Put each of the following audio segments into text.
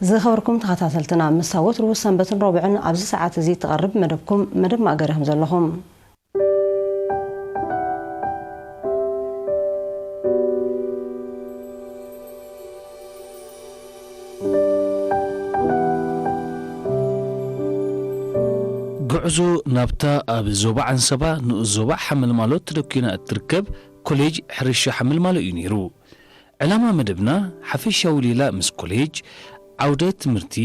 ዝኸበርኩም ተኸታተልትና፣ ምስ ወትሩ ሰንበትን ረቡዕን ኣብዚ ሰዓት እዚ ትቐርብ መደብኩም መደብ ማእገር ኢኹም ዘለኹም። ጉዕዞ ናብታ ኣብ ዞባ ዓንሰባ ንኡስ ዞባ ሓመልማሎ ተደኲና እትርከብ ኮሌጅ ሕርሻ ሓመልማሎ እዩ ነይሩ። ዕላማ መደብና ሓፈሻዊ ሌላ ምስ ኮሌጅ፣ ዓውደ ትምህርቲ፣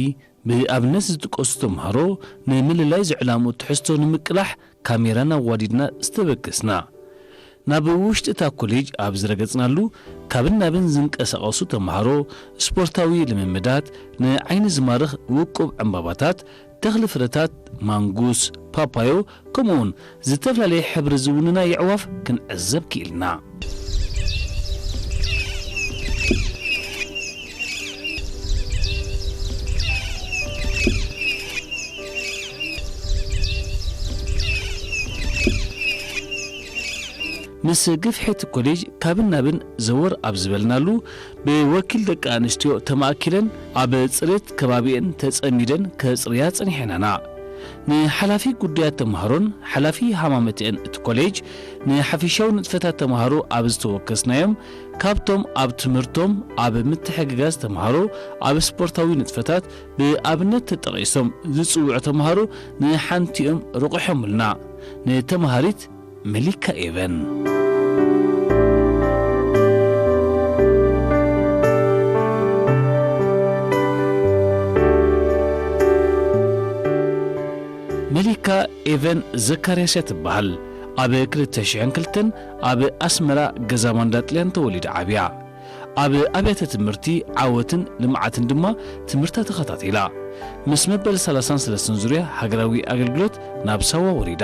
ብኣብነት ዝጥቀሱ ተምሃሮ፣ ንምልላይ ዝዕላምኡ ትሕዝቶ ንምቅላሕ ካሜራና ኣዋዲድና ዝተበገስና። ናብ ውሽጢ እታ ኮሌጅ ኣብ ዝረገጽናሉ፣ ካብን ናብን ዝንቀሳቐሱ ተምሃሮ፣ ስፖርታዊ ልምምዳት፣ ንዓይኒ ዝማርኽ ውቁብ ዕምባባታት፣ ተኽሊ ፍረታት፣ ማንጉስ፣ ፓፓዮ፣ ከምኡውን ዝተፈላለየ ሕብሪ ዝውንና የዕዋፍ ክንዕዘብ ክኢልና። ምስ ግፍሒ እቲ ኮሌጅ ካብን ናብን ዘወር ኣብ ዝበልናሉ፣ ብወኪል ደቂ ኣንስትዮ ተማእኪለን ኣብ ጽሬት ከባቢኤን ተጸሚደን ከጽርያ ጸኒሐናና። ንሓላፊ ጉዳያት ተምሃሮን ሓላፊ ሃማመተኤን እቲ ኮሌጅ፣ ንሓፈሻዊ ንጥፈታት ተምሃሮ ኣብ ዝተወከስናዮም፣ ካብቶም ኣብ ትምህርቶም ኣብ ምትሕግጋዝ ተምሃሮ ኣብ ስፖርታዊ ንጥፈታት ብኣብነት ተጠቒሶም ዝጽውዑ ተምሃሮ ንሓንቲኦም ርቑሖምልና። ንተምሃሪት መሊካ ኤቨን። መሊካ ኤቨን ዘካርያስ እያ ትበሃል። ኣብ ክልተ ሽሕን ክልተን ኣብ ኣስመራ ገዛ ማንዳ ጥልያን ተወሊዳ ዓብያ። ኣብ ኣብያተ ትምህርቲ ዓወትን ልምዓትን ድማ ትምህርታ ተኸታቲላ። ምስ መበል ሰላሳን ሰለስተን ዙርያ ሃገራዊ ኣገልግሎት ናብ ሳዋ ወሪዳ።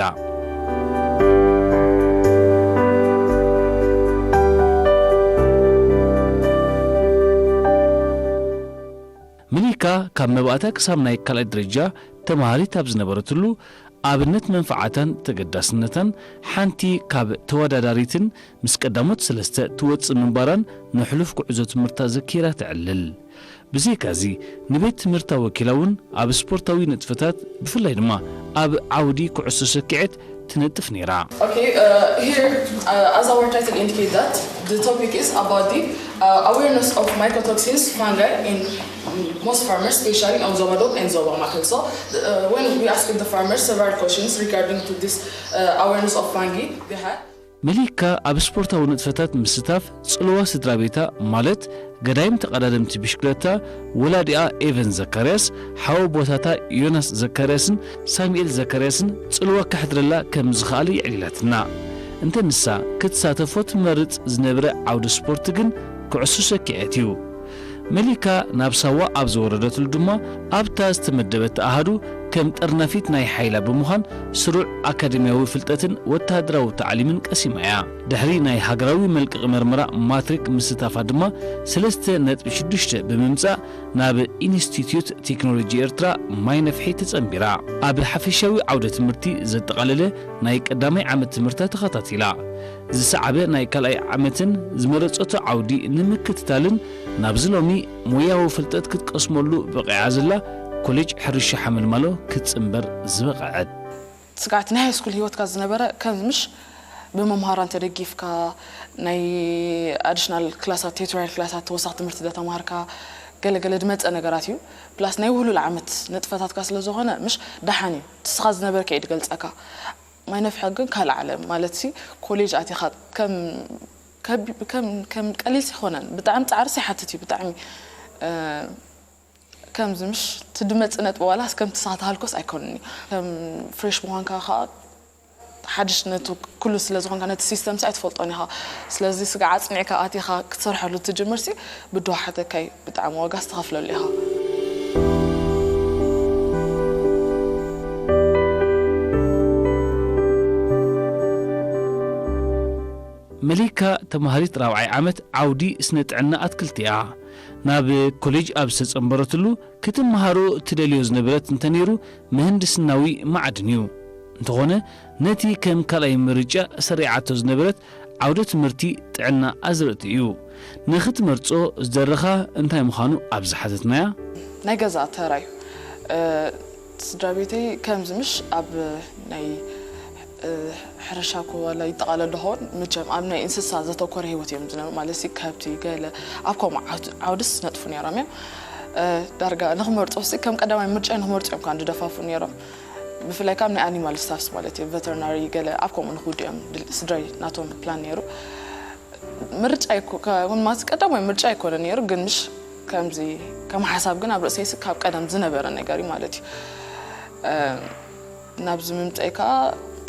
መሊካ ካብ መባእታ ክሳብ ናይ ካልኣይ ደረጃ ተማሃሪት ኣብ ዝነበረትሉ፣ ኣብነት መንፍዓታን ተገዳስነታን ሓንቲ ካብ ተወዳዳሪትን ምስ ቀዳሞት ሰለስተ ትወጽእ ምንባራን ንሕሉፍ ጉዕዞ ትምህርታ ዘኪራ ተዕልል። ብዘይካዚ፣ ንቤት ትምህርታ ወኪላ እውን ኣብ ስፖርታዊ ንጥፈታት፣ ብፍላይ ድማ ኣብ ዓውዲ ኩዕሶ ሰኪዐት ትነጥፍ ነይራ። Okay, uh, here, uh, as our title indicate that, the topic is about the, uh, awareness of mycotoxins, fungi in most farmers, especially on Zoba Dob and Zoba Makel. So, uh, when we asked the farmers several questions regarding to this, uh, awareness of fungi, they had. መሊካ ኣብ ስፖርታዊ ንጥፈታት ምስታፍ ጽልዋ ስድራ ቤታ፣ ማለት ገዳይም ተቐዳደምቲ ብሽክለታ፣ ወላዲኣ ኤቨን ዘካርያስ፣ ሓወቦታታ ዮናስ ዘካርያስን ሳሙኤል ዘካርያስን ጽልዋ ከሕድረላ ከም ዝኸኣለ የዕሊላትና። እንተ ንሳ ክትሳተፎ ትመርጽ ዝነበረ ዓውዲ ስፖርት ግን ኩዕሶ ሰኪዐት እዩ። መሊካ ናብ ሳዋ ኣብ ዝወረደትሉ ድማ፣ ኣብታ ዝተመደበት ኣሃዱ ከም ጠርናፊት ናይ ሓይላ ብምዃን ስሩዕ ኣካደምያዊ ፍልጠትን ወተሃደራዊ ታዕሊምን ቀሲማ እያ። ድሕሪ ናይ ሃገራዊ መልቀቒ መርመራ ማትሪክ ምስታፋ ድማ፣ ሰለስተ ነጥቢ ሽዱሽተ ብምምጻእ ናብ ኢንስቲትዩት ቴክኖሎጂ ኤርትራ ማይ ነፍሒ ተጸንቢራ። ኣብ ሓፈሻዊ ዓውደ ትምህርቲ ዘጠቓለለ ናይ ቀዳማይ ዓመት ትምህርታ ተኸታቲላ። ዝሰዓበ ናይ ካልኣይ ዓመትን ዝመረጸቶ ዓውዲ ንምክትታልን ናብዚ ሎሚ ሞያዊ ፍልጠት ክትቀስመሉ በቒዓ ዘላ ኮሌጅ ሕርሻ ሓመልማሎ ክትጽንበር ዝበቕዐት። ስግኣት ናይ ሃይስኩል ህይወትካ ዝነበረ ከም ምሽ ብመምሃራን ተደጊፍካ ናይ ኣዲሽናል ክላሳት፣ ቲዩቶሪያል ክላሳት፣ ተወሳኺ ትምህርቲ ዘተማሃርካ ገለ ገለ ዝመጸ ነገራት እዩ። ፕላስ ናይ ውህሉል ዓመት ንጥፈታትካ ስለ ዝኾነ ምሽ ደሓን እዩ። ንስኻ ዝነበርካ እዩ ዝገልጸካ። ማይ ነፍሒ ግን ካልእ ዓለም ማለት ሲ ኮሌጅ ኣቲኻ ከም ከቢ-፣ ከም ከም ቀሊል ኣይኮነን። ብጣዕሚ ጻዕሪ ይሓትት እዩ። ብጣዕሚ፣ እ፣ ከምዚ ምሽ ትድመጽ ነጥቢ ዋላስ ከም ትሳተሃልኮስ ኣይኮንን እዩ። ከም ፍሬሽ ምዃንካ ከኣ ሓድሽ ነቲ ኩሉ ስለ ዝኾንካ ነቲ ሲስተም ሲ ኣይትፈልጦን ኢኻ። ስለዚ ስጋ ኣጽኒዕካ ኣቲኻ ክትሰርሐሉ ትጅምር ሲ ብድሆ ሓተካ እዩ። ብጣዕሚ ዋጋ ዝተኸፍለሉ ኢኻ። መሊካ ተማሃሪት ራብዓይ ዓመት ዓውዲ ስነ ጥዕና ኣትክልቲ እያ። ናብ ኮሌጅ ኣብ ዝተጸንበረትሉ ክትመሃሮ ትደልዮ ዝነበረት እንተነይሩ ምህንድስናዊ ማዕድን እዩ። እንተኾነ ነቲ ከም ካልኣይ ምርጫ ሰሪዓቶ ዝነበረት ዓውደ ትምህርቲ ጥዕና ኣዝርእቲ እዩ። ንኽትመርጾ ዝደረኻ እንታይ ምዃኑ ኣብ ዝሓተትናያ፣ ናይ ገዛ ተራዩ ስድራ ቤተይ ከምዚ ምሽ ኣብ ናይ ሕርሻ ኮላ ይጠቓለል ዶ ኸውን? መቸም ኣብ ናይ እንስሳ ዘተኮረ ህይወት እዮም ዝነብሩ። ማለት ከብቲ ገለ ኣብ ከምኡ ዓውድስ ነጥፉ ነይሮም እዮም። ዳርጋ ንክመርጦ ሲ ከም ቀዳማይ ምርጫ ንክመርጦ እዮም ካ ዝደፋፉ ነይሮም። ብፍላይ ካብ ናይ ኣኒማል ስታፍስ ማለት እዩ ቨተርናሪ ገለ ኣብ ከምኡ ንክውድ እዮም ስድራይ ናቶም ፕላን ነይሩ። ምርጫ ይኮ- ከ- ማለት ቀዳማይ ምርጫ ኣይኮነ ነይሩ፣ ግን ምሽ ከምዚ ከም ሓሳብ ግን ኣብ ርእሰይ ሲ ካብ ቀደም ዝነበረ ነገር እዩ ማለት እዩ። ናብዚ ምምፀይ ከዓ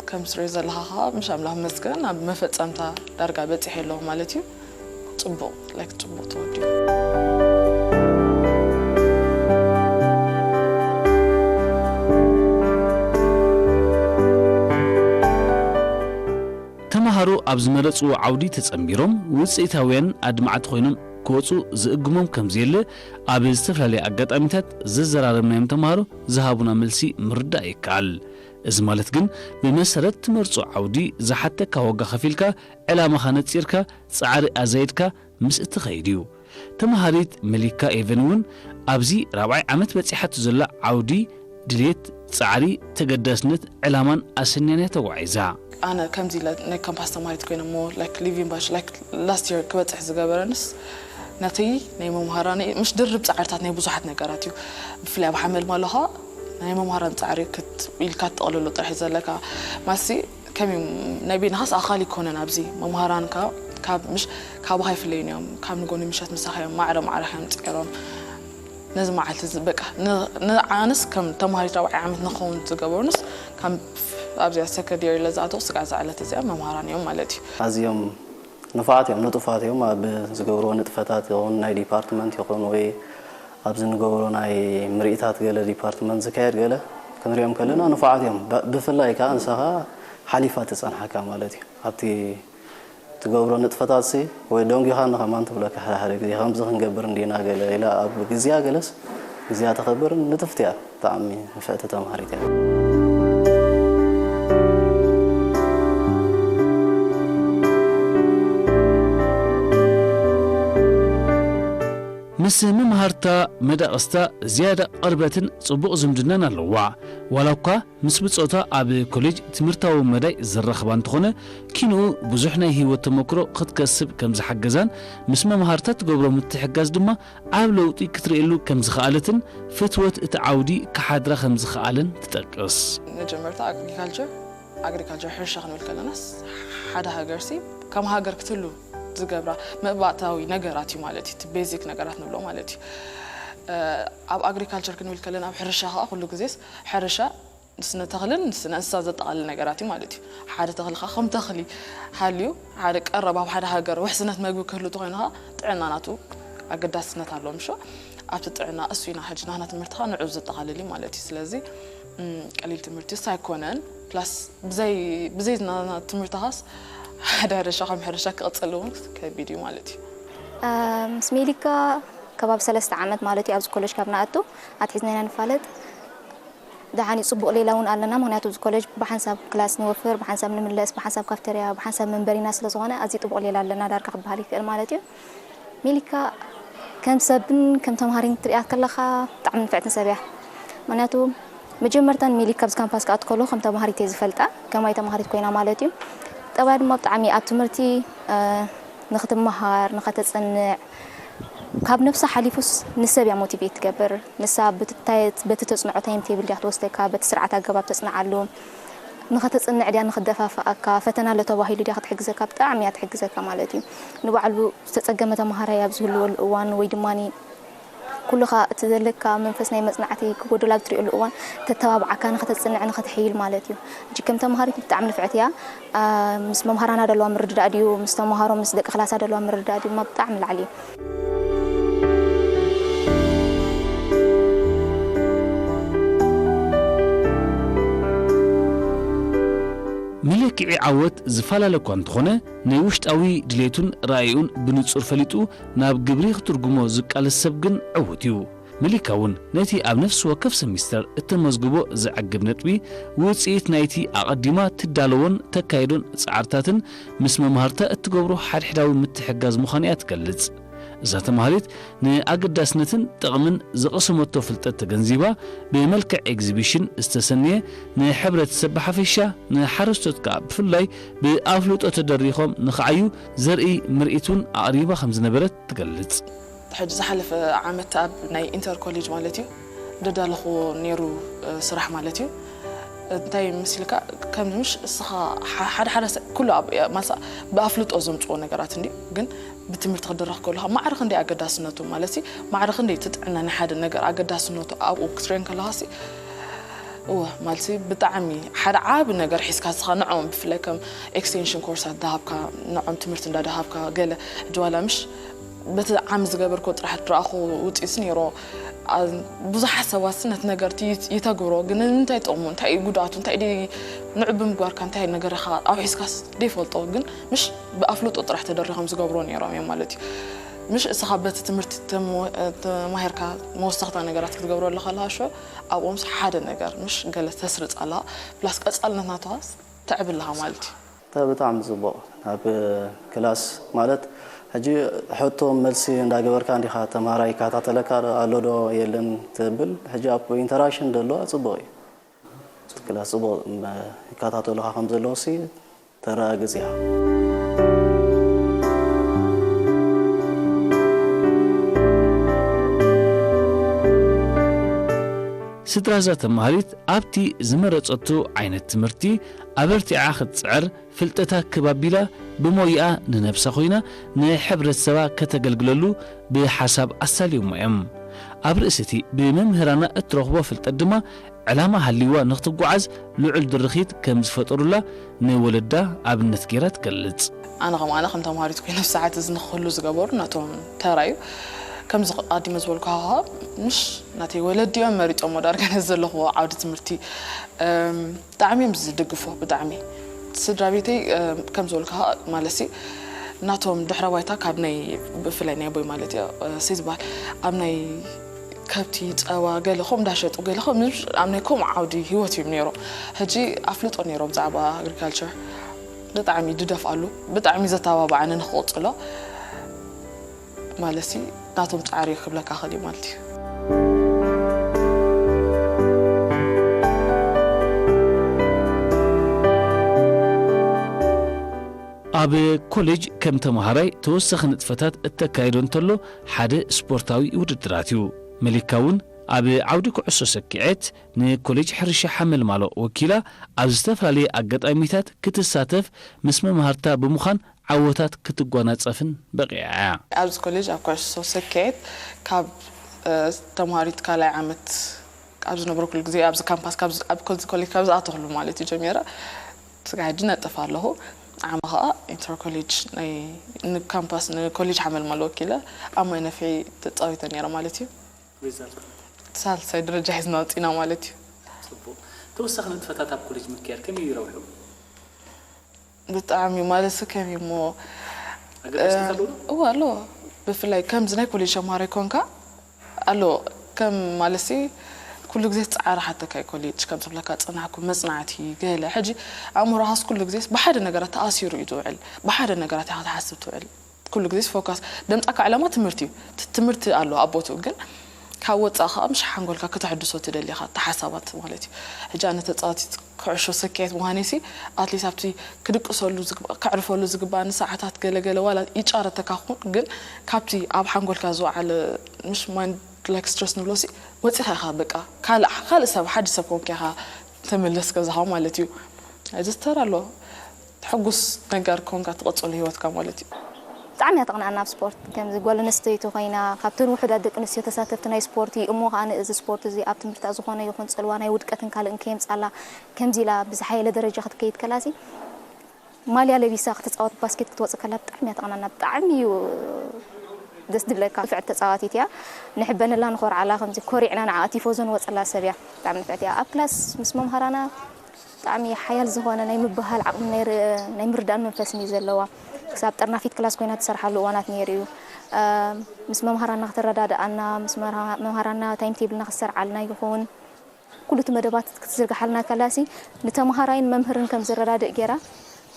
ከም ስሪ ዘለካ ከዓ ምሽ ኣምላኽ መስገን ኣብ መፈፀምታ ዳርጋ በፂሐ ኣለኹ ማለት እዩ። ፅቡቕ ላይክ ፅቡቕ ተወዲኡ። ተምሃሮ ኣብ ዝመረፅዎ ዓውዲ ተፀንቢሮም ውፅኢታውያን ኣድማዕቲ ኮይኖም ክወፁ ዝእግሞም ከምዘየለ ኣብ ዝተፈላለዩ ኣጋጣሚታት ዘዘራረብናዮም ተምሃሮ ዝሃቡና መልሲ ምርዳእ ይከኣል። እዚ ማለት ግን ብመሰረት ትመርፆ ዓውዲ ዝሓተካ ዋጋ ከፊልካ ዕላማኻ ነፂርካ ፃዕሪ ኣዛይድካ ምስ እትኸይድ እዩ። ተምሃሪት መሊካ ኤቨን እውን ኣብዚ ራብዓይ ዓመት በፂሓቶ ዘላ ዓውዲ ድሌት፣ ፃዕሪ፣ ተገዳስነት፣ ዕላማን ኣሰንያንያ ተጓዒዛ። ኣነ ከምዚ ኢለ ናይ ካምፓስ ተማሪት ኮይነ እሞ ላይክ ሊቪንግ ባሽ ላይክ ላስት የር ክበፅሕ ዝገበረንስ ነቲ ናይ መምሃራኒ ምሽ ድርብ ፃዕርታት ናይ ብዙሓት ነገራት እዩ። ብፍላይ ኣብ ሓመል ማለኻ ናይ መምሃራን ፃዕሪ ክት ኢልካ ትጠቕልሎ ጥራሕ እዩ ዘለካ። ማሲ ከም እዩ ናይ ቤናኻስ ኣኻል ይኮነን ኣብዚ መምሃራንካ ካብ ምሽ ካባኻ ይፍለዩን እዮም። ካብ ንጎኒ ምሸት ምሳኻ እዮም ማዕረ ማዕረኻ እዮም ፅዕሮም። ነዚ መዓልቲ እዚ በቃ ንዓንስ ከም ተማሃሪት ራብዓይ ዓመት ንኸውን ዝገበሩንስ ከም ኣብዚኣ ሰከንድ የር ለዝኣተው ስጋዕ ዝዓለት እዚኣ መምሃራን እዮም ማለት እዩ። ኣዝዮም ንፉዓት እዮም፣ ንጡፋት እዮም። ኣብ ዝገብርዎ ንጥፈታት ይኹን ናይ ዲፓርትመንት ይኹን ወይ ኣብዚ ንገብሮ ናይ ምርኢታት ገለ ዲፓርትመንት ዝካየድ ገለ ክንሪኦም ከለና ንፉዓት እዮም። ብፍላይ ከዓ ንስኻ ሓሊፋ ትፀንሓካ ማለት እዩ ኣብቲ ትገብሮ ንጥፈታትሲ ወይ ደንጒኻኒ ከማን ትብለካ ሓደ ሓደ ግዜ ከምዚ ክንገብር እንዲና ገለ ኢላ ኣብ ግዜኣ ገለስ ግዜኣ ተኸብርን ንጥፍቲ እያ ብጣዕሚ ንፍዕቲ ተምሃሪት እያ። ምስ መምሃርታ መዳቕስታ ዝያዳ ቕርበትን ጽቡቕ ዝምድናን ኣለዋ። ዋላ እኳ ምስ ብጾታ ኣብ ኮሌጅ ትምህርታዊ መዳይ ዝራኸባ እንተኾነ፣ ኪንኡ ብዙሕ ናይ ህይወት ተመክሮ ክትከስብ ከም ዝሓገዛን ምስ መምሃርታ ትገብሮ ምትሕግጋዝ ድማ ዓብ ለውጢ ክትርእየሉ ከም ዝኸኣለትን ፍትወት እቲ ዓውዲ ክሓድራ ከም ዝኸኣለን ትጠቅስ። መጀመርታ ኣግሪካልቸር ኣግሪካልቸር ሕርሻ ክንብል ከለናስ ሓደ ሃገርሲ ከም ሃገር ክትህሉ ዝገብራ መባእታዊ ነገራት እዩ ማለት እዩ። እቲ ቤዚክ ነገራት ንብሎ ማለት እዩ። ኣብ ኣግሪካልቸር ክንብል ከለና ኣብ ሕርሻ ከዓ ኩሉ ግዜስ ሕርሻ ንስነ ተኽልን ንስነ እንስሳ ዘጠቓልል ነገራት እዩ ማለት እዩ። ሓደ ተኽሊ ከዓ ከም ተኽሊ ሃልዩ ሓደ ቀረብ ኣብ ሓደ ሃገር ውሕስነት መግቢ ክህሉ ተኮይኑ ከዓ ጥዕና ናቱ ኣገዳስነት ኣለዎ ምሾ ኣብቲ ጥዕና እሱ ኢና ሕጂ ናህና ትምህርቲ ከዓ ንዑ ዘጠቓልል እዩ ማለት እዩ። ስለዚ ቀሊል ትምህርቲ ስ ኣይኮነን ፕላስ ብዘይ ብዘይ ናና ትምህርቲ ኻስ ሓደ ሕርሻ ከም ሕርሻ ክቕፅል እውን ከቢድ እዩ ማለት እዩ። ምስ ሜሊካ ከባቢ ሰለስተ ዓመት ማለት እዩ ኣብዚ ኮሌጅ ካብ ንኣቱ ኣትሒዝና ኢና ንፋለጥ። ደሓን እዩ ፅቡቕ ሌላ እውን ኣለና ምክንያቱ ኣብዚ ኮሌጅ ብሓንሳብ ክላስ ንወፍር ብሓንሳብ ንምለስ ብሓንሳብ ካፍተርያ ብሓንሳብ መንበሪና ስለ ዝኾነ ኣዝዩ ጥቡቕ ሌላ ኣለና ዳርጋ ክበሃል ይክእል ማለት እዩ። ሜሊካ ከም ሰብን ከም ተምሃሪን ክትሪኣ ከለኻ ብጣዕሚ ንፍዕትን ሰብ እያ። ምክንያቱ መጀመርታ ንሜሊካ ኣብዚ ካምፓስ ክኣቱ ከለኹ ከም ተምሃሪት እየ ዝፈልጣ፣ ከማይ ተምሃሪት ኮይና ማለት እዩ። ጠባያ ድማ ብጣዕሚ ኣብ ትምህርቲ ንክትመሃር፣ ንኸተፅንዕ፣ ካብ ነብሳ ሓሊፉስ ንሰብ እያ ሞቲቬት ትገብር። ንሳ በቲ ተፅንዖ ታይም ቴብል ድያ ክትወስደካ፣ በቲ ስርዓት ኣገባብ ተፅንዓሉ። ንኸተፅንዕ ድያ ንኽደፋፍኣካ ፈተና ኣሎ ተባሂሉ ድያ ክትሕግዘካ ብጣዕሚ እያ ትሕግዘካ ማለት እዩ። ንባዕሉ ዝተፀገመ ተምሃራይ ኣብ ዝህልወሉ እዋን ወይ ድማ ኩልኻ እቲ ዘለካ መንፈስ ናይ መፅናዕቲ ክጎድል ኣብ ትሪእሉ እዋን ተተባብዓካ ንኸተፅንዕ ንኸተሕይል ማለት እዩ። ሕጂ ከም ተምሃሪት ብጣዕሚ ንፍዕቲ እያ። ምስ መምሃራና ደለዋ ምርድዳእ ድዩ ምስ ተምሃሮ ምስ ደቂ ክላሳ ደለዋ ምርድዳእ ድማ ብጣዕሚ ላዕሊ እዩ። መለክዒ ዓወት ዝፈላለ እኳ እንተኾነ፣ ናይ ውሽጣዊ ድሌቱን ራእዩን ብንጹር ፈሊጡ ናብ ግብሪ ክትርጉሞ ዝቃለስ ሰብ ግን ዕዉት እዩ። መሊካ እውን ነቲ ኣብ ነፍሲ ወከፍ ሰሚስተር እተመዝግቦ ዘዕግብ ነጥቢ፣ ውጽኢት ናይቲ ኣቐዲማ ትዳለዎን ተካይዶን ጻዕርታትን ምስ መማህርታ እትገብሮ ሓድሕዳዊ ምትሕጋዝ ምዃኑ እያ ትገልጽ። እዛ ተማሃሪት ንኣገዳስነትን ጥቕምን ዝቐሰመቶ ፍልጠት ተገንዚባ፣ ብመልክዕ ኤግዚቢሽን ዝተሰነየ ንሕብረተሰብ ብሓፈሻ ንሓረስቶት ከኣ ብፍላይ ብኣፍልጦ ተደሪኾም ንኽዓዩ ዘርኢ ምርኢት እውን ኣቕሪባ ከም ዝነበረት ትገልጽ። ሕጂ ዝሓለፈ ዓመት ኣብ ናይ ኢንተር ኮሌጅ ማለት እዩ ደዳለኹ ነይሩ፣ እ፣ ስራሕ ማለት እዩ። እንታይ መሲልካ ከም ምሽ እስኻ ሓ-፣ ሓደ ሓደ ሰ-፣ ኩሉ ኣብ ማሳ ብኣፍልጦ ዘምጽዎ ነገራት እንዲ ግን ብትምህርቲ ክድረኽ ከለኻ ማዕረ ክንደይ ኣገዳስነቱ ማለት እዩ፣ ማዕረ ክንደይ እቲ ጥዕና ናይ ሓደ ነገር ኣገዳስነቱ ኣብኡ ክትሪኦ ከለኻ ሲ እወ ማለት እዩ ብጣዕሚ ሓደ ዓቢ ነገር ሒዝካ እስኻ ንዕኦም ብፍላይ ከም ኤክስቴንሽን ኮርሳት ዳሃብካ ንዕኦም ትምህርቲ እንዳዳሃብካ ገለ ሕጂ ዋላ ምሽ በቲ ዓሚ ዝገበርኮ ጥራሕ ድረኣኹ ውፅኢት ነይሮ። አ-፣ ብዙሓት ሰባት ነቲ ነገር እቲ ይት-፣ ይተግብሮ፣ ግን እንታይ ጥቕሙ፣ እንታይ እዩ ጉድኣቱ፣ እንታይ ድዩ ንዑ ብምግባርካ እንታይ ነገር ኢኻ ኣውሒስካስ ደይፈልጦ፣ ግን ምሽ ብኣፍልጦ ጥራሕ ተደሪኾም ዝገብሮ ነይሮም እዮም ማለት እዩ። ምሽ እስኻ በቲ ትምህርቲ ተሞ-፣ ተማሂርካ መወሰኽታ ነገራት ክትገብረሉ ከለኻ ሽዑ ኣብኦምስ ሓደ ነገር ምሽ ገለ ተስርጽ ኣለኻ፣ ፕላስ ቀጻልነት ናትኻስ ተዕቢ ኣለኻ ማለት እዩ። እታ ብጣዕሚ ጽቡቕ። ኣብ ክላስ ማለት ሕጂ ሕቶ መልሲ እንዳገበርካ እንዲኻ ተማሃራይ ይከታተለካ ኣሎ ዶ የለን ትብል። ሕጂ ኣብ ኢንተራክሽን ደሎ ጽቡቕ እዩ። ክላስ ጽቡቕ መ-፣ ይከታተሉኻ ከም ዘለዉ ሲ ተረጋግጽ ኢኻ። ስድራ እዛ ተማሃሪት ኣብቲ ዝመረጸቱ ዓይነት ትምህርቲ ኣበርቲዓ ክትጽዕር፣ ፍልጠታ ክብ ኣቢላ ብሞይኣ ንነብሳ ኮይና ንሕብረተሰባ ከተገልግለሉ ብሓሳብ ኣሳልዮሞ እዮም። ኣብ ርእሲ እቲ ብመምህራና እትረኽቦ ፍልጠት ድማ ዕላማ ሃልይዋ ንኽትጓዓዝ ልዑል ድርኺት ከም ዝፈጠሩላ ንወለዳ ኣብነት ገይራ ትገልጽ። ኣነ ከም ኣነ ከም ተምሃሪት ኮይነ ኣብ ሰዓት እዚ ንኽህሉ ዝገበሩ ነቶም ተራዩ ከምዚ ኣዲመ ዝበልኩ ሃሃ ምሽ ናተይ ወለዲ እዮም መሪጾሞ ዳርጋ ነዚ ዘለኹዎ ዓውዲ ትምህርቲ። እም፣ ብጣዕሚ እዮም ዝድግፎ፣ ብጣዕሚ። ስድራ ቤተይ፣ እም፣ ከም ዝበልኩኻ ማለትሲ ናቶም ድሕረ ባይታ ካብ ናይ ብፍላይ ናይ ኣቦይ ማለት እዩ፣ እ፣ ሲ ዝበሃል ኣብ ናይ ከብቲ፣ ጸባ፣ ገለ ከምኡ እንዳሸጡ፣ ገለ ከምኡ ኣብ ናይ ከምኡ ዓውዲ ህይወት እዮም ነይሮም። ሕጂ ኣፍልጦ ነይሮም ብዛዕባ ኣግሪካልቸር። ብጣዕሚ ድደፍኣሉ፣ ብጣዕሚ ዘተባብዓኒ ንኽቕጽሎ። ማለትሲ ናቶም ጻዕሪ ክብለካ ክእል እዩ ማለት እዩ። ኣብ ኮሌጅ ከም ተመሃራይ ተወሳኺ ንጥፈታት እተካይዶ እንተሎ ሓደ ስፖርታዊ ውድድራት እዩ። መሊካ እውን ኣብ ዓውዲ ኩዕሶ ሰኪዔት ንኮሌጅ ሕርሻ ሓመልማሎ ወኪላ ኣብ ዝተፈላለየ ኣጋጣሚታት ክትሳተፍ ምስ መምሃርታ ብምዃን ዓወታት ክትጓናጸፍን በቒዓ እያ። ኣብዚ ኮሌጅ ኣብ ኩዕሶ ሰኪዔት ካብ፣ እ፣ ተምሃሪት ካልኣይ ዓመት ኣብ ዝነበርኩሉ ግዜ ኣብዚ ካምፓስ ካብ ዝ-፣ ኣብ ኮዚ ኮሌጅ ካብ ዝኣተኹሉ ማለት እዩ ጀሚረ ስጋዕ ሕጂ ነጥፍ ኣለኹ። ዓመ ኸኣ ኢንተር ኮሌጅ ናይ ንካምፓስ ንኮሌጅ ሓመልማል ወኪለ ኣብ ማይ ነፍሒ ተጻዊተ ነይረ ማለት እዩ። ሪዛልት ሳልሳይ ደረጃ ሒዝና ወጺና ማለት እዩ። ጽቡቕ። ተወሳኺ ንጥፈታት ኣብ ኮሌጅ ምክያድ ከመይ እዩ ረብሑ? ብጣዕሚ ማለት ከመይ እሞ፣ ኣገዳስነት እ፣ ኣለዎ ዶ? እወ ኣሎ። ብፍላይ ከምዚ ናይ ኮሌጅ ተምሃራይ ኮንካ ኣሎ። ከም ማለትሲ ኩሉ ግዜ ትጻዓር ሓተካ እዩ ኮሌጅ ከም ዝብለካ ጽናዕኩም መጽናዕቲ ገለ። ሕጂ ኣእምሮኻስ ኩሉ ግዜስ ብሓደ ነገራት ተኣሲሩ እዩ ዝውዕል። ብሓደ ነገራት ኢኻ ትሓስብ ትውዕል። ኩሉ ግዜስ ፎካስ ደምጻካ ዕላማ ትምህርቲ እዩ። ት-፣ ትምህርቲ ኣሎ ኣብ ቦትኡ፣ ግን ካብ ወጻእ ከኣ ምሽ ሓንጎልካ ከተሐድሶ ትደሊ ኢኻ፣ እቲ ሓሳባት ማለት እዩ። ሕጂ ኣነ ተጻዋቲት ኩዕሾ ሰኪዔት ምዃነይሲ ኣትሊስት ኣብቲ ክድቅሰሉ ዝግባ-፣ ከዕርፈሉ ዝግባኣኒ ሰዓታት ገለገለ ዋላ ይጫረተካ ክኹን፣ ግን ካብቲ ኣብ ሓንጎልካ ዝወዓለ ምሽ ማይንድ ላይክ ስትረስ ንብሎሲ ወጺኻ ኢኻ በቃ ካልእ፣ ካልእ ሰብ ሓዲ ሰብ ኮንካ ኢኻ ተመለስ ገዛኻ ማለት እዩ። እዚ ተራ ኣሎ። ሕጉስ ነገር ኮንካ ትቕጽሉ ህይወትካ ማለት እዩ። ብጣዕሚ እያ ተቕንኣና ኣብ ስፖርት። ከምዚ ጓል ኣንስተይቲ ኮይና ካብተን ውሑዳት ደቂ ኣንስትዮ ተሳተፍቲ ናይ ስፖርት እዩ። እሞ ከኣ እዚ ስፖርት እዚ ኣብ ትምህርታ ዝኾነ ይኹን ጽልዋ ናይ ውድቀትን ካልእን ከየምጻላ ከምዚ ኢላ ብዝሓየለ ደረጃ ክትከይድ ከላሲ ማልያ ለቢሳ ክትጻወት ባስኬት ክትወጽእ ከላ ብጣዕሚ እያ ተቕንኣና። ብጣዕሚ እዩ ደስ ድብለካ። ንፍዕቲ ተጻዋቲት እያ። ንሕበነላ ንኾርዓላ ከምዚ ኮሪዕና ንዓኣ ቲፎዞ ንወጸላ ሰብ እያ። ብጣዕሚ ንፍዕቲ እያ። ኣብ ክላስ ምስ መምሃራና ብጣዕሚ ሓያል ዝኾነ ናይ ምብህሃል ዓቕሚ ናይ ር-፣ ናይ ምርዳእን መንፈስን እዩ ዘለዋ። ክሳብ ጠርናፊት ክላስ ኮይና ትሰርሓሉ እዋናት ነይሩ እዩ። እ፣ ምስ መምሃራና ክትረዳድኣና፣ ምስ መርሃ-፣ መምሃራና ታይም ቴብልና ክትሰርዓልና ይኹን፣ ኩሉ እቲ መደባት ክትዝርግሓልና ከላሲ ንተምሃራይን መምህርን ከም ዝረዳድእ ገይራ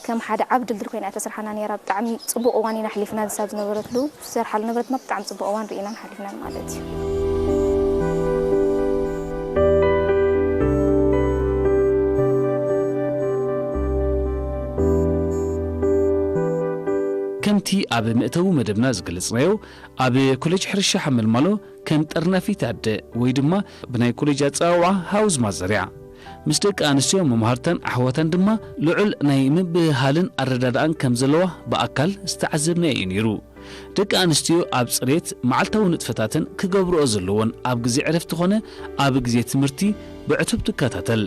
ከም ሓደ ዓቢ ድልድል ኮይና እያ ተስርሓና ነይራ። ብጣዕሚ ጽቡቕ እዋን ኢና ኣሕሊፍና፣ ንሳ ዝነበረትሉ፣ ትሰርሓሉ ነበረት ድማ ብጣዕሚ ጽቡቕ እዋን ርኢናን ሓሊፍናን ማለት እዩ። ከምቲ ኣብ መእተዊ መደብና ዝገለጽናዮ፣ ኣብ ኮሌጅ ሕርሻ ሓመልማሎ ከም ጠርናፊት ኣደ ወይ ድማ ብናይ ኮሌጅ ኣጸዋውዓ ሃውዝ ማዘር እያ። ምስ ደቂ ኣንስትዮ መማህርታን ኣሕዋታን ድማ ልዑል ናይ ምብህሃልን ኣረዳድኣን ከም ዘለዋ ብኣካል ዝተዓዘብናዮ እዩ ነይሩ። ደቂ ኣንስትዮ ኣብ ጽሬት መዓልታዊ ንጥፈታተን ክገብርኦ ዘለወን ኣብ ግዜ ዕረፍቲ ኾነ ኣብ ግዜ ትምህርቲ ብዕቱብ ትከታተል።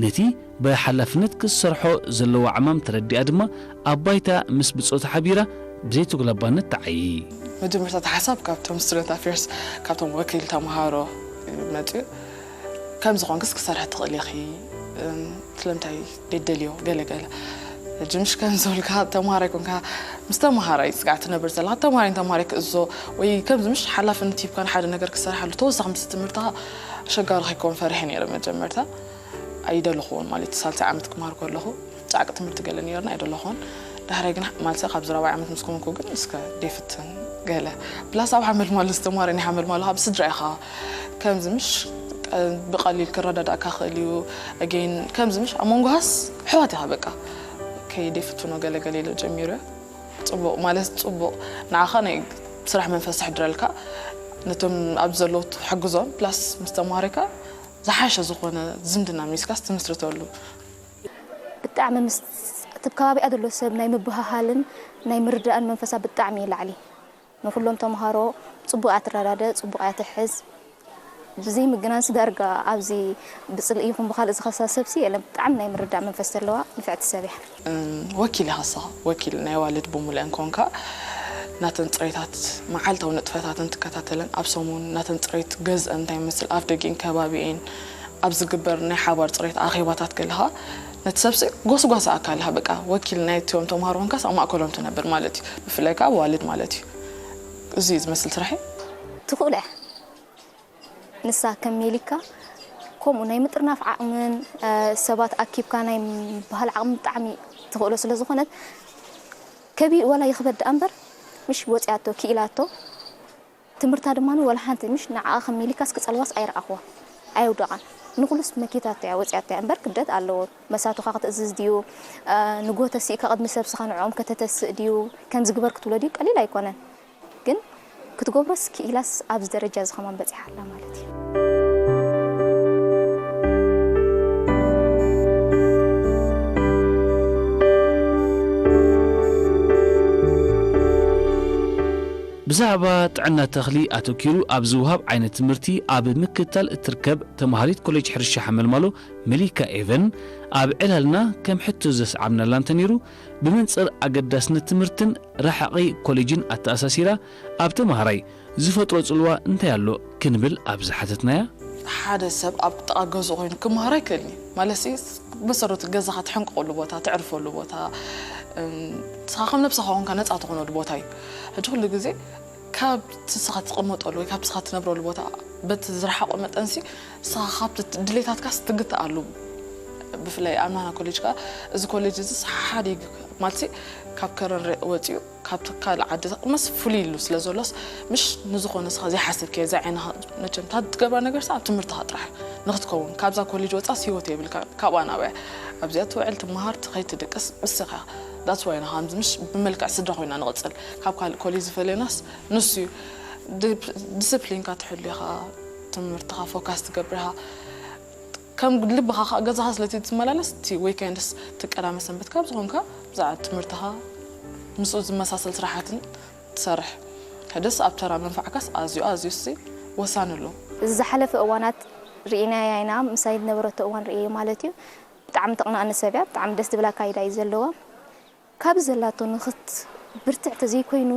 ነቲ ብሓላፍነት ክትሰርሖ ዘለዋ ዕማም ተረዲኣ ድማ ኣብ ባይታ ምስ ብጾታ ሓቢራ ብዘይተጉላባነት ትዓዪ። መጀመርታ እቲ ሓሳብ ካብቶም ስቱደንት ኣፌርስ ካብቶም ወኪል ተምሃሮ እዩ መፅዩ። ከም ዝኾንክስ ክሰርሒ ትኽእሊ ኢኺ እም፣ ስለምንታይ ደደልዮ ገለ ገለ ሕጂ ምሽ ከም ዝበልካ ተምሃራይ ኮንካ ምስ ተምሃራይ ስጋዕ ትነብር ዘለካ ተምሃራይ ንተምሃራይ ክእዞ ወይ ከምዚ ምሽ ሓላፍነት ሂብካ ንሓደ ነገር ክሰርሓሉ ተወሳኺ ምስ ትምህርትኻ ኣሸጋሪ ከይከውን ፈሪሐ ነይረ መጀመርታ ኣይደለኹዎን ማለት እዩ። ሳልሳይ ዓመት ክመሃር ከለኹ ጻዕቂ ትምህርቲ ገለ ነይርና ኣይደለኹን። ድሕሪ ግን ማለት ካብዚ ራብዓይ ዓመት ምስ ኮንኩ ግን እስከ ደይፍትን ገለ ፕላስ ኣብ ሓመልማሎ ዝተማረ ናይ ሓመልማሎ ካብ ስድራ ኢኻ ከምዚ ምሽ ብቐሊል ክረዳዳእካ ክእል እዩ። ኣጌን ከምዚ ምሽ ኣብ መንጎ ሃስ ኣሕዋት ኢኻ በቃ ከይደይፍትኖ ገለ ገለ ኢለ ጀሚሩ እየ። ጽቡቕ ማለት ጽቡቕ ንዓኻ ናይ ስራሕ መንፈስ ይሕድረልካ ነቶም ኣብ ዘለዉ ትሕግዞም ፕላስ ምስ ተማሪካ ዝሓሸ ዝኾነ ዝምድና ሚስካስ ትምስርተሉ። ብጣዕሚ ምስ እቲ ከባቢኣ ዘሎ ሰብ ናይ ምብህሃልን ናይ ምርዳእን መንፈሳ ብጣዕሚ እዩ ላዕሊ። ንኹሎም ተምሃሮ ጽቡቕ እያ ትረዳደ፣ ጽቡቕ እያ ትሕዝ። ብዘይ ምግናንስ ዳርጋ ኣብዚ ብጽልኢ ይኹን ብኻልእ ዝኸሳ ሰብሲ የለን። ብጣዕሚ ናይ ምርዳእ መንፈስ ዘለዋ ንፍዕቲ ሰብ እያ። ወኪል ኢኻ ንስኻ፣ ወኪል ናይ ኣዋልድ ብሙሉአን ኮንካ ናተን ጽሬታት መዓልታዊ ንጥፈታተን ትከታተለን፣ ኣብ ሰሙን ናተን ጽሬት ገዝአን እንታይ ይመስል፣ ኣፍ ደጊኤን ከባቢኤን ኣብ ዝግበር ናይ ሓባር ጽሬት ኣኼባታት ከለኻ ነቲ ሰብሲ ጎስጓሲ ኣካል ኢኻ፣ በቃ ወኪል ናይቶም ተምሃሮ ኮንካስ ኣብ ማእከሎም ትነብር ማለት እዩ፣ ብፍላይ ከኣ ኣዋልድ ማለት እዩ። እዚ እዩ ዝመስል ስራሐይ። ትኽእሎ እያ። ንሳ ከም ሜሊካ ከምኡ ናይ ምጥርናፍ ዓቕምን ሰባት ኣኪብካ ናይ ምብሃል ዓቕሚ ብጣዕሚ ትኽእሎ ስለ ዝኾነት ከቢድ ዋላ ይኽበድ ደኣ እምበር ምሽ ወፂኣቶ ክኢላቶ ትምህርታ ድማ ወላ ሓንቲ ምሽ ንዓኣ ከም ሜሊካስ ክፀልዋስ ኣይረኣኽዋ ኣይውደቓን ንኹሉስ መኪታቶ እያ ወፂኣቶ እያ እምበር ክብደት ኣለዎ መሳቱኻ ክትእዝዝ ድዩ ንጎተ ስኢካ ቅድሚ ሰብስኻ ንዕኦም ከተተስእ ድዩ ከምዚ ግበር ክትብሎ ድዩ ቀሊል ኣይኮነን ግን ክትገብሮስ ክኢላስ ኣብዚ ደረጃ እዚ ከማን በጺሓ ኣላ ማለት እዩ። ብዛዕባ ጥዕና ተኽሊ ኣተኪሩ ኣብ ዝወሃብ ዓይነት ትምህርቲ ኣብ ምክትታል እትርከብ ተምሃሪት ኮሌጅ ሕርሻ ሓመልማሎ መሊካ ኤቨን ኣብ ዕላልና ከም ሕቶ ዘስዓብናላ እንተነይሩ ብመንፅር ኣገዳስነት ትምህርትን ረሓቒ ኮሌጅን ኣተኣሳሲራ ኣብ ተምሃራይ ዝፈጥሮ ፅልዋ እንታይ ኣሎ ክንብል ኣብ ዝሓተትናያ፣ ሓደ ሰብ ኣብ ጥቓ ገዝኡ ኮይኑ ክመሃር ኣይክእልን እዩ። ማለት ሲ መሰረቱ ገዛኻ ትሕንቀቐሉ ቦታ፣ ተዕርፈሉ ቦታ፣ እም፣ ንስኻ ከም ነብስኻ ኮንካ ነፃ ትኾነሉ ቦታ እዩ። ሕጂ ኩሉ ግዜ ካብ ንስኻ ትቕመጠሉ ወይ ካብ ንስኻ ትነብረሉ ቦታ በቲ ዝረሓቖ መጠንሲ ንስኻ ካብቲ ድሌታትካስ ትግትኣሉ። ብፍላይ ኣብ ናና ኮሌጅ ከኣ እዚ ኮሌጅ እዚ ሓዲግ ማለት ካብ ከረን ወፂኡ ካብ ትካል ዓዲ መስ ፍሉይ ኢሉ ስለ ዘሎስ ምሽ ንዝኾነ ስኻ ዘይሓሰብክዮ ዘይዓይንኻ መቸም እታ ትገብራ ነገር ኣብ ትምህርትኻ ጥራሕ ንኽትከውን ካብዛ ኮሌጅ ወፃስ ህይወት የብልካ ካብኣ ናብያ ኣብዚኣ ትውዕል ትመሃር ትኸይ ትድቅስ እስኻ that's why ኢና ከምዚ ምሽ ብመልክዕ ስድራ ኮይና ንቕፅል ካብ ካልእ ኮሌጅ ዝፈለየናስ ንሱ እዩ ዲስፕሊንካ ትሕሉ ኢኻ ትምህርትኻ ፎካስ ትገብር ኢኻ ከም ልብኻ ከዓ ገዛኻ ስለቲ ትመላለስ እቲ ዊኬንድስ እቲ ቀዳመ ሰንበት ካብ ዝኾንካ ብዛዕባ ትምህርትኻ ምስኡ ዝመሳሰል ስራሓትን ትሰርሕ ሕደስ ኣብ ተራ መንፋዕካስ ኣዝዩ ኣዝዩ ሲ ወሳኒ ኣሎ እዚ ዝሓለፈ እዋናት ርኢናያ ኢና ምሳይ ዝነበረቶ እዋን ርእየ ማለት እዩ ብጣዕሚ ተቕንኣኒ ሰብ እያ ብጣዕሚ ደስ ዝብል ኣካይዳ እዩ ዘለዋ ካብዚ ዘላቶ ንኽት ብርትዕ ተዘይኮይኑ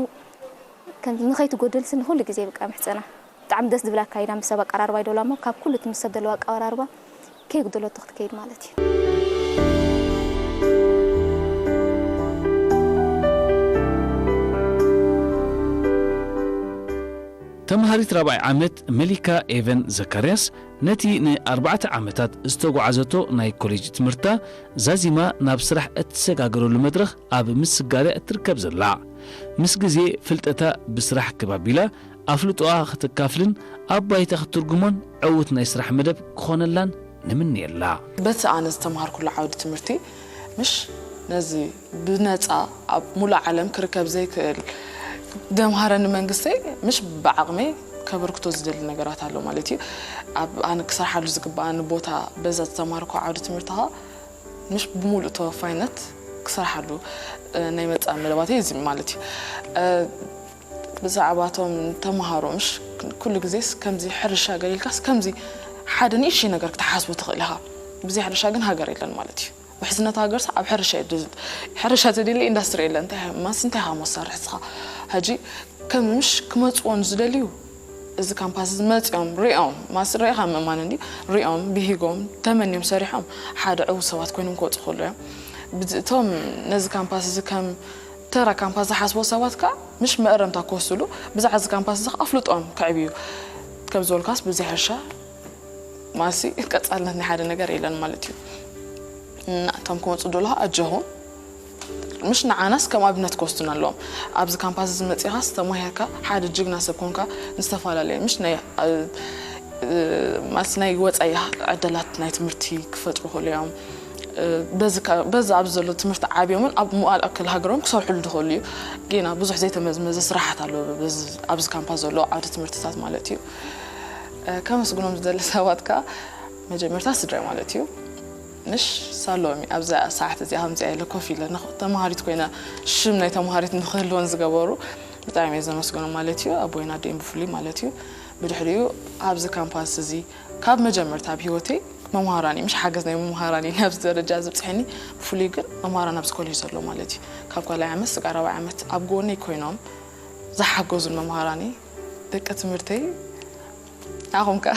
ከም ንኸይትጎደልሲ ንኹሉ ግዜ በቃ ምሕፀና ብጣዕሚ ደስ ዝብል ኣካይዳ ምስ ሰብ ኣቀራርባ ይደውላ እሞ ካብ ኩሉ እቲ ምስ ሰብ ዘለዎ ኣቀራርባ ከይጉደለቶ ክትከይድ ማለት እዩ። ተምሃሪት ራብዓይ ዓመት መሊካ ኤቨን ዘካርያስ ነቲ ንኣርባዕተ ዓመታት ዝተጓዓዘቶ ናይ ኮሌጅ ትምህርታ ዛዚማ ናብ ስራሕ እትሰጋገረሉ መድረኽ ኣብ ምስጋር እያ እትርከብ ዘላ። ምስ ግዜ ፍልጠታ ብስራሕ ክብ ኣቢላ ኣፍልጦኣ ከተካፍልን ኣብ ባይታ ክትትርጉሞን ዕዉት ናይ ስራሕ መደብ ክኾነላን ንምንየላ። በቲ ኣነ ዝተምሃርኩሉ ዓውዲ ትምህርቲ ምሽ ነዚ ብነፃ ኣብ ሙሉእ ዓለም ክርከብ ዘይክእል ደምሃረኒ መንግስተይ ምሽ ብዓቕመይ ከበርክቶ ዝደሊ ነገራት ኣሎ ማለት እዩ። ኣብ ኣነ ክሰርሓሉ ዝግባኣኒ ቦታ በዛ ዝተማርኮ ዓውዲ ትምህርቲ ኸ ምሽ ብሙሉእ ተወፋይነት ክሰርሓሉ ናይ መፃ መደባተይ እዚ ማለት እዩ። ብዛዕባቶም ተምሃሮ ምሽ ኩሉ ግዜስ ከምዚ ሕርሻ ገሊልካስ ከምዚ ሓደ ንእሽተይ ነገር ክትሓስቡ ትኽእል ኢኻ። ብዘይ ሕርሻ ግን ሃገር የለን ማለት እዩ። ውሕስነት ሃገርስ ኣብ ሕርሻ እዩ። ሕርሻ ተደልየ ኢንዳስትሪ የለን። እንታይ ማስ እንታይ ኢኻ መሳርሒ ስኻ? ሕጂ ከም ምሽ ክመፅዎ ንዝደልዩ እዚ ካምፓስ እዚ መፂኦም ሪኦም ማስ ሪኢኻ ምእማን እንዲ ሪኦም ብሂጎም ተመንዮም ሰሪሖም ሓደ ዕዉት ሰባት ኮይኖም ክወፁ ከሉ እዮም። እቶም ነዚ ካምፓስ እዚ ከም ተራ ካምፓስ ዝሓስቦ ሰባት ከዓ ምሽ መእረምታ ክወስሉ ብዛዕባ እዚ ካምፓስ እዚ ከዓ ኣፍልጦም ከዕብዩ ከም ዝበልካስ ብዘይ ሕርሻ ማሲ ቀፃልነት ናይ ሓደ ነገር የለን ማለት እዩ። እና እቶም ክመፁ ደለኹ ኣጀኹም ምሽ ንዓናስ ከም ኣብነት ክወስዱና ኣለዎም። ኣብዚ ካምፓስ እዚ መፂኻስ ተማሂርካ ሓደ ጅግና ሰብ ኮንካ ንዝተፈላለየ ምሽ ናይ ማስ ናይ ወፃኢ ዕደላት ናይ ትምህርቲ ክፈጥሩ ክእሉ እዮም። በዚ ኣብዚ ዘሎ ትምህርቲ ዓብዮምን ኣብ መዋእለ ኣክል ሃገሮም ክሰርሕሉ ዝኽእሉ እዩ። ጌና ብዙሕ ዘይተመዝመዘ ስራሓት ኣሎ ኣብዚ ካምፓስ ዘሎ ዓውዲ ትምህርትታት ማለት እዩ። ከመስግኖም ዝደሊ ሰባት ከዓ መጀመርታ ስድራይ ማለት እዩ። ምሽ ሳሎም ኣብዚ ሰዓት እዚኣ ከምዚኣ ኢለ ኮፍ ኢለ ተምሃሪት ኮይነ ሽም ናይ ተምሃሪት ንክህልወን ዝገበሩ ብጣዕሚ እየ ዘመስግኖም ማለት እዩ። ኣቦይን ኣደይን ብፍሉይ ማለት እዩ። ብድሕሪኡ ኣብዚ ካምፓስ እዚ ካብ መጀመርታ ኣብ ሂወተይ መምሃራን እዩ ምሽ ሓገዝ ናይ መምሃራን እዩ ናብዚ ደረጃ ዘብፅሐኒ። ብፍሉይ ግን መምሃራን ኣብዚ ኮሌጅ ዘሎ ማለት እዩ ካብ ካልኣይ ዓመት ስጋብ ራብዓይ ዓመት ኣብ ጎነይ ኮይኖም ዝሓገዙን መምሃራን እዩ ደቂ ትምህርተይ ኣኹም ከ